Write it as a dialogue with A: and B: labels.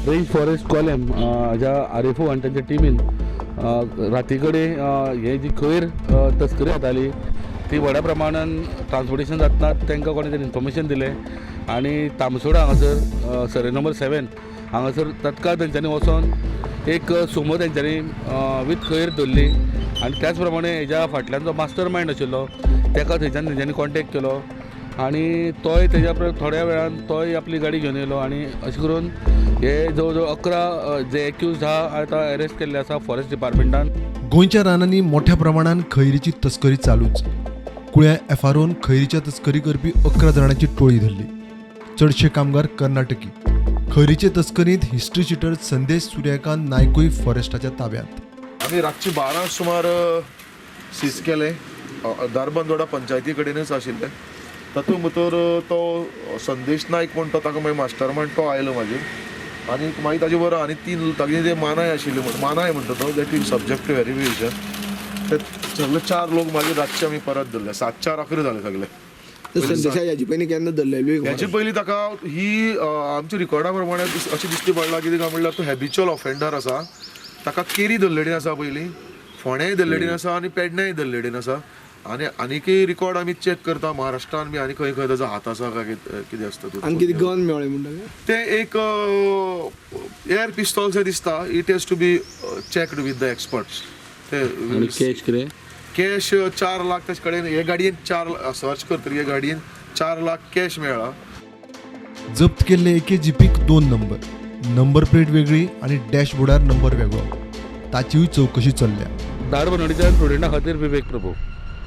A: Range forest kolam ज्या RFO आनी तांच्या टिमीन राती कडेन हे जी खैर तस्करी जाताली ती व्हडा प्रमाणान ट्रान्सपोर्टेशन जातना तांकां कोणें तरी इन्फॉर्मेशन दिलें आनी तामसोडा हांगासर सर्वे नंबर 7 हांगासर तत्काळ तेंच्यांनी वचोन एक सुमो तेंच्यांनी विथ खैर धरली आनी त्याच प्रमाणे हेज्या फाटल्यान जो मास्टर मायंड आशिल्लो तेका थंयच्यान तेंच्यांनी कॉन्टेक्ट केलो आनी तोय तेज्या थोड्या वेळान तोय आपली गाडी घेवन येयलो आनी अशें करून हे जवळ जवळ 11 जे एक्यूज आहा आतां अरेस्ट केल्ले आसा फॉरेस्ट डिपार्टमेंटान.
B: गोंयच्या रानांनी मोठ्या प्रमाणान खैरीची तस्करी चालूच. कुळ्या एफआरओन खैरीच्या तस्करी करपी 11 जाणांची टोळी धरली. चडशे कामगार कर्नाटकी. खैरीचे तस्करींत हिस्ट्री शिटर संदेश सूर्यकांत नायकूय फॉरेस्टाच्या ताब्यात.
C: आमी रातचे 12 सुमार सीज केलें. धारबांदोडा पंचायती कडेनच आशिल्लें. तातूंत भितर तो संदेश नायक म्हण तो ताका मागीर मास्टर मायंड तो आयलो मागीर आनी मागीर ताजे बरोबर आनी 3 तागे जे मानाय आशिल्ले म्हण मानाय म्हणटा तो, that is subject to verification. ते सगळे 4 लोक मागीर रातचे आमी परत धरले. 7-4 11 जाले सगळे.
D: संदेशा ह्याचे पयलीं केन्ना धरलेली?
C: ह्याचे पयलीं ताका ही आमच्या रिकॉर्डा प्रमाणे अशें दिश्टी पडलां. कितें काय म्हणल्यार तो हॅबिच्युअल ऑफेंडर आसा. ताका केरी धरलेली आसा पयलीं, फोंडेय धरलेली आसा आनी पेडण्याय धरलेली आसा. आनी आनीकय रिकॉर्ड आमी चॅक करता महाराष्ट्रान बी आनी खंय खंय ताजो हात आसा काय कितें आसता.
D: आनी कितें गन मेळ्ळें म्हणटा?
C: ते एक एअर पिस्तॉल शें दिसता. It has to be checked with the experts. ते
A: आनी कॅश कितें?
C: कॅश 4 लाख ताचे कडेन. हे गाडयेन 4 सर्च करतकीर हे गाडयेन 4 लाख कॅश मेळ्ळा.
B: जप्त केल्ले एके जिपीक 2 नंबर, नंबर प्लेट वेगळी आनी डॅशबोर्डार नंबर वेगळो. ताचीय चवकशी चल्ल्या.
A: धारबांदोडेच्यान प्रुडंटा खातीर विवेक प्रभू.